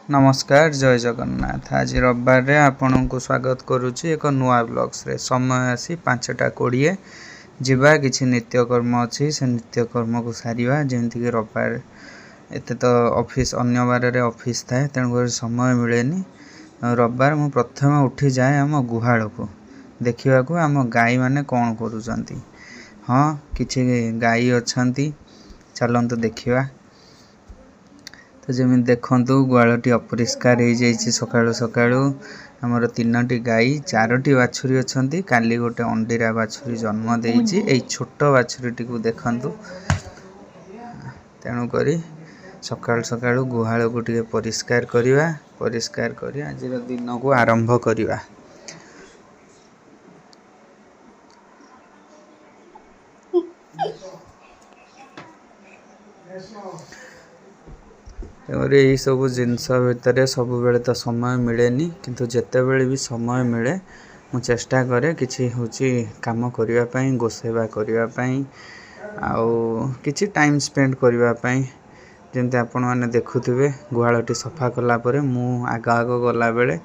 ନମସ୍କାର, ଜୟ ଜଗନ୍ନାଥ। ଆଜି ରବିବାରରେ ଆପଣଙ୍କୁ ସ୍ୱାଗତ କରୁଛି ଏକ ନୂଆ ବ୍ଲଗ୍ସରେ। ସମୟ ଆସି 5ଟା 20। ଯିବା, କିଛି ନିତ୍ୟକର୍ମ ଅଛି, ସେ ନିତ୍ୟକର୍ମକୁ ସାରିବା। ଯେମିତିକି ରବିବାର ଏତେ ତ ଅଫିସ୍, ଅନ୍ୟ ବାରରେ ଅଫିସ୍ ଥାଏ, ତେଣୁକରି ସମୟ ମିଳେନି। ରବିବାର ମୁଁ ପ୍ରଥମେ ଉଠିଯାଏ ଆମ ଗୁହାଳକୁ ଦେଖିବାକୁ, ଆମ ଗାଈମାନେ କ'ଣ କରୁଛନ୍ତି। ହଁ, କିଛି ଗାଈ ଅଛନ୍ତି, ଚାଲନ୍ତୁ ଦେଖିବା। ତ ଯେମିତି ଦେଖନ୍ତୁ, ଗୁହାଳଟି ଅପରିଷ୍କାର ହେଇଯାଇଛି ସକାଳୁ ସକାଳୁ। ଆମର ତିନୋଟି ଗାଈ, ଚାରୋଟି ବାଛୁରୀ ଅଛନ୍ତି। କାଲି ଗୋଟେ ଅଣ୍ଡିରା ବାଛୁରୀ ଜନ୍ମ ଦେଇଛି। ଏଇ ଛୋଟ ବାଛୁରୀଟିକୁ ଦେଖନ୍ତୁ। ତେଣୁକରି ସକାଳୁ ସକାଳୁ ଗୁହାଳକୁ ଟିକେ ପରିଷ୍କାର କରିବା। ପରିଷ୍କାର କରି ଆଜିର ଦିନକୁ ଆରମ୍ଭ କରିବା। ତେଣୁକରି ଏଇସବୁ ଜିନିଷ ଭିତରେ ସବୁବେଳେ ତ ସମୟ ମିଳେନି, କିନ୍ତୁ ଯେତେବେଳେ ବି ସମୟ ମିଳେ ମୁଁ ଚେଷ୍ଟା କରେ କିଛି ହେଉଛି କାମ କରିବା ପାଇଁ, ଗୋସେବା କରିବା ପାଇଁ ଆଉ କିଛି ଟାଇମ୍ ସ୍ପେଣ୍ଡ କରିବା ପାଇଁ। ଯେମିତି ଆପଣମାନେ ଦେଖୁଥିବେ, ଗୁହାଳଟି ସଫା କଲା ପରେ ମୁଁ ଆଗ ଆଗ ଗଲାବେଳେ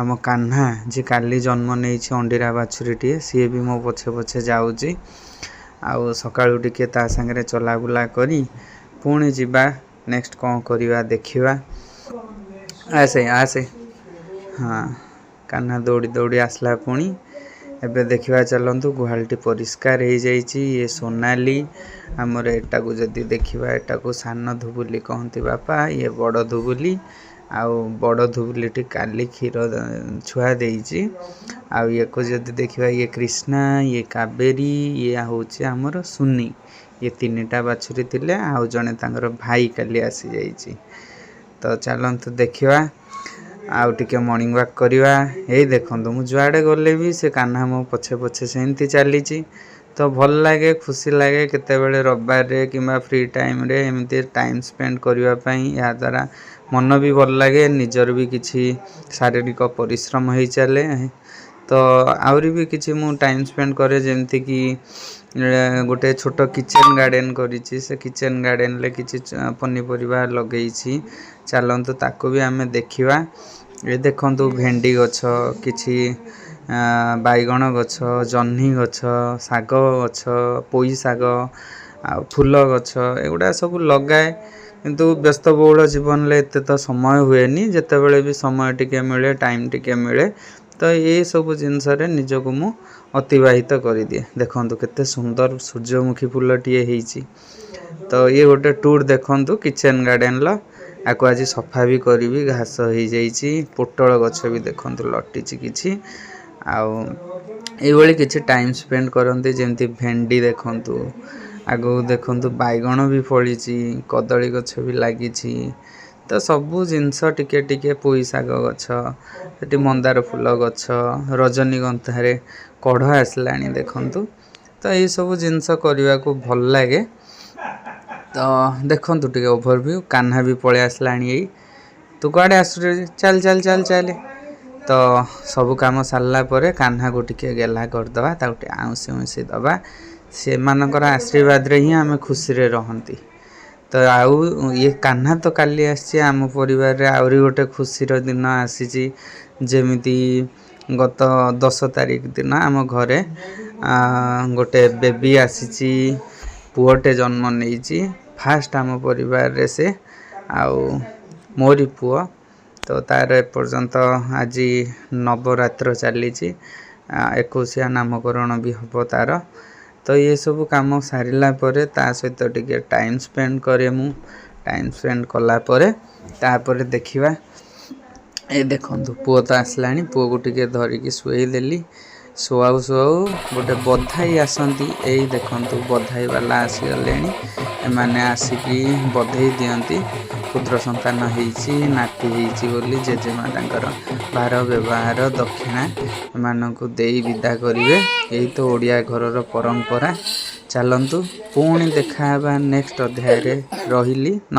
ଆମ କାହ୍ନା, ଯିଏ କାଲି ଜନ୍ମ ନେଇଛି ଅଣ୍ଡିରା ବାଛୁରୀଟିଏ, ସିଏ ବି ମୋ ପଛେ ପଛେ ଯାଉଛି। ଆଉ ସକାଳୁ ଟିକେ ତା ସାଙ୍ଗରେ ଚଲାବୁଲା କରି ପୁଣି ଯିବା, ନେକ୍ସଟ କ'ଣ କରିବା ଦେଖିବା। ଆସେ ଆସେ। ହଁ, କାହ୍ନା ଦୌଡ଼ି ଦୌଡ଼ି ଆସିଲା ପୁଣି। ଏବେ ଦେଖିବା ଚାଲନ୍ତୁ, ଗୁହାଳଟି ପରିଷ୍କାର ହେଇଯାଇଛି। ଇଏ ସୋନାଲି ଆମର। ଏଟାକୁ ଯଦି ଦେଖିବା, ଏଟାକୁ ସାନ ଧୁବୁଲି କହନ୍ତି ବାପା, ଇଏ ବଡ଼ ଧୁବୁଲି। ଆଉ ବଡ଼ ଧୁବୁଲିଟି କାଲି କ୍ଷୀର ଛୁଆ ଦେଇଛି। ଆଉ ଇଏକୁ ଯଦି ଦେଖିବା, ଇଏ କ୍ରିଷ୍ଣା, ଇଏ କାବେରୀ, ଇଏ ହେଉଛି ଆମର ସୁନି। ଇଏ ତିନିଟା ବାଛୁରୀ ଥିଲେ, ଆଉ ଜଣେ ତାଙ୍କର ଭାଇ କାଲି ଆସିଯାଇଛି। ତ ଚାଲନ୍ତୁ ଦେଖିବା, ଆଉ ଟିକେ ମର୍ଣ୍ଣିଂ ୱାକ୍ କରିବା। ଏଇ ଦେଖନ୍ତୁ, ମୁଁ ଯୁଆଡ଼େ ଗଲେ ବି ସେ କାହ୍ନା ମୋ ପଛେ ପଛେ ସେମିତି ଚାଲିଛି। ତ ଭଲ ଲାଗେ, ଖୁସି ଲାଗେ କେତେବେଳେ ରବିବାରରେ କିମ୍ବା ଫ୍ରି ଟାଇମ୍ରେ ଏମିତି ଟାଇମ୍ ସ୍ପେଣ୍ଡ କରିବା ପାଇଁ। ଏହାଦ୍ୱାରା ମନ ବି ଭଲ ଲାଗେ, ନିଜର ବି କିଛି ଶାରୀରିକ ପରିଶ୍ରମ ହେଇ ଚାଲେ। ତ ଆହୁରି ବି କିଛି ମୁଁ ଟାଇମ୍ ସ୍ପେଣ୍ଡ କରେ, ଯେମିତିକି ଗୋଟେ ଛୋଟ କିଚେନ୍ ଗାର୍ଡ଼େନ୍ କରିଛି। ସେ କିଚେନ୍ ଗାର୍ଡ଼େନ୍ରେ କିଛି ପନିପରିବା ଲଗେଇଛି। ଚାଲନ୍ତୁ, ତାକୁ ବି ଆମେ ଦେଖିବା। ଏ ଦେଖନ୍ତୁ, ଭେଣ୍ଡି ଗଛ କିଛି, ବାଇଗଣ ଗଛ, ଜହ୍ନି ଗଛ, ଶାଗ ଗଛ, ପୋଇ ଶାଗ ଆଉ ଫୁଲ ଗଛ, ଏଗୁଡ଼ା ସବୁ ଲଗାଏ। କିନ୍ତୁ ବ୍ୟସ୍ତବହୁଳ ଜୀବନରେ ଏତେ ତ ସମୟ ହୁଏନି। ଯେତେବେଳେ ବି ସମୟ ଟିକେ ମିଳେ, ଟାଇମ୍ ଟିକେ ମିଳେ, ତ ଏସବୁ ଜିନିଷରେ ନିଜକୁ ମୁଁ ଅତିବାହିତ କରିଦିଏ। ଦେଖନ୍ତୁ, କେତେ ସୁନ୍ଦର ସୂର୍ଯ୍ୟମୁଖୀ ଫୁଲଟିଏ ହେଇଛି। ତ ଇଏ ଗୋଟେ ଟୁର୍ ଦେଖନ୍ତୁ କିଚେନ୍ ଗାର୍ଡ଼େନ୍ର। ଆକୁ ଆଜି ସଫା ବି କରିବି, ଘାସ ହେଇଯାଇଛି। ପୋଟଳ ଗଛ ବି ଦେଖନ୍ତୁ ଲଟିଛି କିଛି। ଆଉ ଏଇଭଳି କିଛି ଟାଇମ୍ ସ୍ପେଣ୍ଡ କରନ୍ତି। ଯେମିତି ଭେଣ୍ଡି ଦେଖନ୍ତୁ, ଆଗକୁ ଦେଖନ୍ତୁ ବାଇଗଣ ବି ଫଳିଛି, କଦଳୀ ଗଛ ବି ଲାଗିଛି। ତ ସବୁ ଜିନିଷ ଟିକେ ଟିକେ, ପୋଇ ଶାଗ ଗଛ ସେଠି, ମନ୍ଦାର ଫୁଲ ଗଛ, ରଜନୀଗନ୍ଧାରେ କଢ଼ ଆସିଲାଣି ଦେଖନ୍ତୁ। ତ ଏଇସବୁ ଜିନିଷ କରିବାକୁ ଭଲ ଲାଗେ। ତ ଦେଖନ୍ତୁ ଟିକେ ଓଭରଭ୍ୟୁ। କାହ୍ନା ବି ପଳେଇ ଆସିଲାଣି। ଏଇ ତୁ କୁଆଡ଼େ ଆସୁଛୁ? ଚାଲ ଚାଲ ଚାଲ ଚାଲେ। ତ ସବୁ କାମ ସାରିଲା ପରେ କାହ୍ନାକୁ ଟିକେ ଗେହ୍ଲା କରିଦେବା, ତାକୁ ଟିକେ ଆଉଁସି ଉଁସି ଦେବା। ସେମାନଙ୍କର ଆଶୀର୍ବାଦରେ ହିଁ ଆମେ ଖୁସିରେ ରହନ୍ତି। ତ ଆଉ ଇଏ କାହ୍ନା ତ କାଲି ଆସିଛି, ଆମ ପରିବାରରେ ଆହୁରି ଗୋଟେ ଖୁସିର ଦିନ ଆସିଛି। ଯେମିତି ଗତ 10 ତାରିଖ ଦିନ ଆମ ଘରେ ଗୋଟେ ବେବି ଆସିଛି, ପୁଅଟେ ଜନ୍ମ ନେଇଛି ଫାଷ୍ଟ ଆମ ପରିବାରରେ ସେ, ଆଉ ମୋରି ପୁଅ। ତ ତାର ଏପର୍ଯ୍ୟନ୍ତ ଆଜି ନବରାତ୍ର ଚାଲିଛି, ଏକୋଇଶିଆ ନାମକରଣ ବି ହେବ ତାର। ତ ଏସବୁ କାମ ସାରିଲା ପରେ ତା ସହିତ ଟିକେ ଟାଇମ୍ ସ୍ପେଣ୍ଡ କରେ ମୁଁ। ଟାଇମ୍ ସ୍ପେଣ୍ଡ କଲା ପରେ ତାପରେ ଦେଖିବା। ଏ ଦେଖନ୍ତୁ, ପୁଅ ତ ଆସିଲାଣି। ପୁଅକୁ ଟିକେ ଧରିକି ଶୁଏଇ ଦେଲି। ଶୁଆଉ ଶୁଆଉ ଗୋଟେ ବଧାଇ ଆସନ୍ତି। ଏଇ ଦେଖନ୍ତୁ, ବଧାଇ ବାଲା ଆସିଗଲେଣି। ଏମାନେ ଆସିକି ବଧେଇ ଦିଅନ୍ତି, ପୁତ୍ର ସନ୍ତାନ ହେଇଛି, ନାତି ହେଇଛି ବୋଲି। ଜେଜେମା ତାଙ୍କର ଭାର ବ୍ୟବହାର ଦକ୍ଷିଣା ଏମାନଙ୍କୁ ଦେଇ ବିଦା କରିବେ। ଏଇ ତ ଓଡ଼ିଆ ଘରର ପରମ୍ପରା। ଚାଲନ୍ତୁ, ପୁଣି ଦେଖା ହେବା ନେକ୍ସଟ ଅଧ୍ୟାୟରେ। ରହିଲି।